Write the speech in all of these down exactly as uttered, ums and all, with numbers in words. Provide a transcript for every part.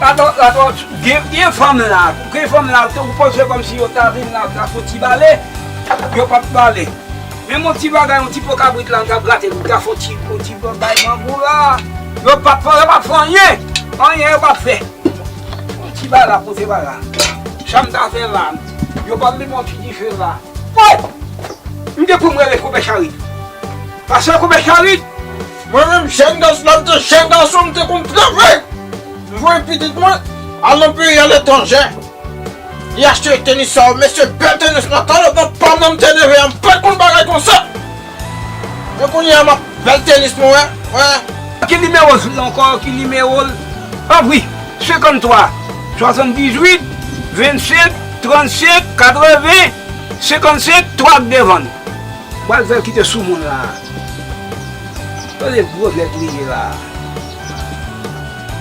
Atò, atò, gen, gen fanm la, gen fanm la, ou panse kòmsi yo ta vin la, ta fè yon ti bale, yo p ap bale. Menm yon ti bagay, yon ti po kabrit la, m t ap grate, m ta fè yon ti, yon ti bay grangou la. Yo p ap fè, yo p ap fè anyen. Anyen yo p ap fè. Yon ti bagay la, pote bagay la. Sa m ta fè la, yo p ap limen yon ti dife la. Woy! M te pou m rele Konpè Charit. Pastè Konpè Charit! Mwen menm, jèn gason, lè m te jèn gason, m te konn travay. M voye pitit mwen al nan peyi aletranje. Li achte tenis sa yo, mesye, bèl tenis nan talè nan pa m nan m te leve a, m pa t konn bagay konsa. Men kounye a m ap bèl tenis mwen wè, wè. Ki nimewo l ankò, ki nimewo l? Tanpri, senkanntwa, swasanndizuit, vennsenk, trannsenk, katreven, senkannsenk, twa k devan l. M pral fè l kite sou moun la. Tande gwo nèg li ye la.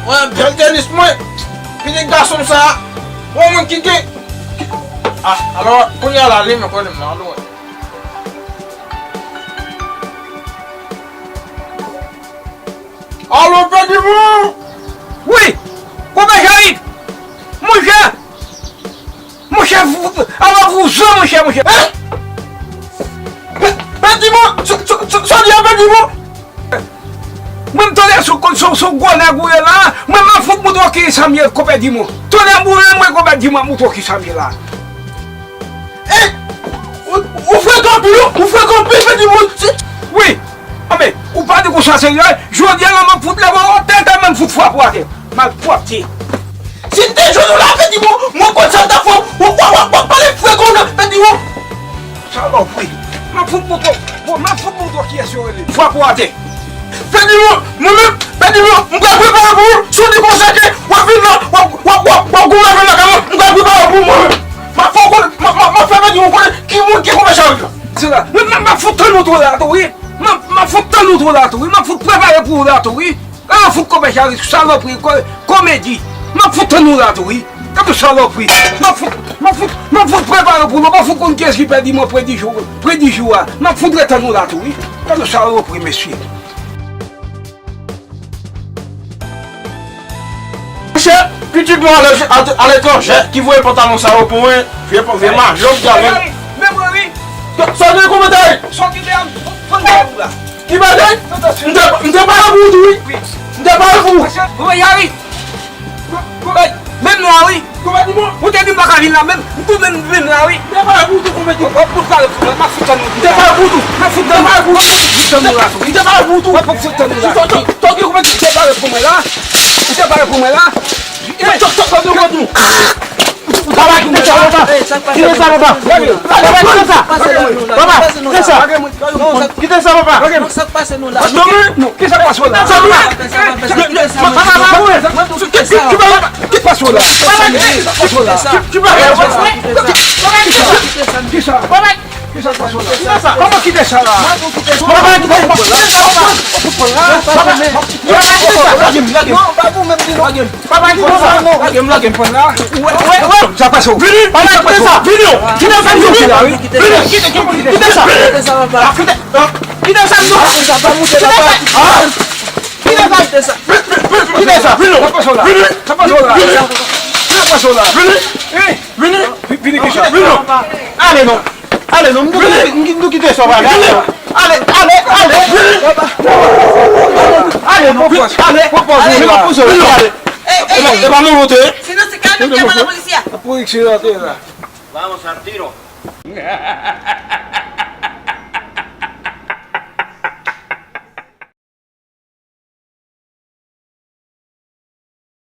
Mwen, bèl tenis mwen. Pitit gason m sa. Bon, moun ki gen. Ah, alò, kounye a la, li men konnen m nan lwen. Alo, Pèdimon! Wi! Konpè Jarik! Monchè! Monchè, alò vouzan, monchè, monchè! Hein? Pèdimon! Sa w di a, Pèdimon? Mwen, m tande sou, sou, sou gwo nèg ou ye la, mwen, m ap fout moutre w kisa m ye, Konpè Dimon. Tande m boule mwen, Konpè Dimon, ap moutre w kisa m ye la. Eh! Ou, ou frekan anpil, ou, ou frekan anpil, Pèdimon. Wi! Anben, ou pa di konsa serye, jodi a la m ap fout leve w atè, atè, m ap fout frape w atè. Malpwòpte. Si m te jwenn ou la, Pèdimon, mwen konn sa m t ap fè w. W ap, w ap, w ap pale frekan nan, Pèdimon. Salopri. M ap fout moutre w. Bon, m ap fout moutre w kiyès yo rele. Frape w atè. Pèdimon, mwen menm, Pèdimon, m pral prepare pou ou. Si w di konsa ke w ap vin la, w ap, w ap, w ap, w ap goumen avè m lakay mwen, m pral prepare pou ou mwen menm. M ap fè w konnen, m ap, m ap, m ap fè Pèdimon konnen ki moun ki konpè Jarik la. Se la. Mwen, m ap, m ap fout tann ou tou la tou, wi. M ap, m ap fout tann ou tou la tou, wi. M ap fout prepare pou ou la tou, wi. Gade fout konpè Jarik, salopri, ko-, komedi. M ap fout tann ou la tou, wi. Gade salopri. M ap fout, m ap fout, m ap fout prepare pou nou. M ap fout konn kiyès ki Pèdimon, Pèdimon, Pèdimon a. M ap fout ret tann ou la tou, wi. Gade salopri, mesye. Monchè, pitit mwen ale, ale, aletranje, ki voye pantalon sa yo pou mwen, vye, vye majò ki avè m. Men mwen, wi. Sa w gen konpè Jarik? Sa w gen, fann bagay pou la. Ki bagay? M te, m te pare pou ou tou, wi. M te pare pou ou. Konpè Jarik. Menm la, wi. Ou te di m pa ka vin la, menm, m tou menm vin la, wi. M te pare pou ou tou, konpè Jarik. W ap fout pare pou mwen, m ap fout tann ou tou la. M te pare pou ou tou. M ap fout tann ou la tou, wi. M te pare pou ou tou. W ap fout tann ou la tou, wi. Ou te pare pou mwen la. Ou te pare pou mwen la. Papa, kite sa, papa. Kite sa, papa. Papa, kite sa. Papa, kite sa. Kite sa, papa. Non, sa k pase nou la? Kisa k pase w la? Papa, papa, papa. Kisa k pase w la? Papa, kisa k pase w la? Kisa? Kisa k pase w la? Kòman kite sa la? Papa, kite sa. Papa, kite sa. Papa, kite sa. Lage m, lage m. Non, pa pou menm di non. Papa, kite sa. Lage m, lage m, pran la. Wè, wè, wè. Sa pase w. Vini. Papa, kite sa. Vini. Kite sa, vini. Vini. Kite, kite, kite sa. Kite sa, papa. Kite, kite sa, non. Sa pa moute, papa. Kite sa. Kite sa. Vini. Sa pase w la. Vini. Sa pase w la. Vini. Sa pase w la. Vini. Vini. Vini, kisa? Vini. Ale non. Ale non, m tou kite sa w ale, ale non. Ale, ale, ale. Ale non, ale. Ale, ale. E pa mwen monte. Sinon se kalòt ki ap pale polisye a. Polisye a te la. Vamos al tiro.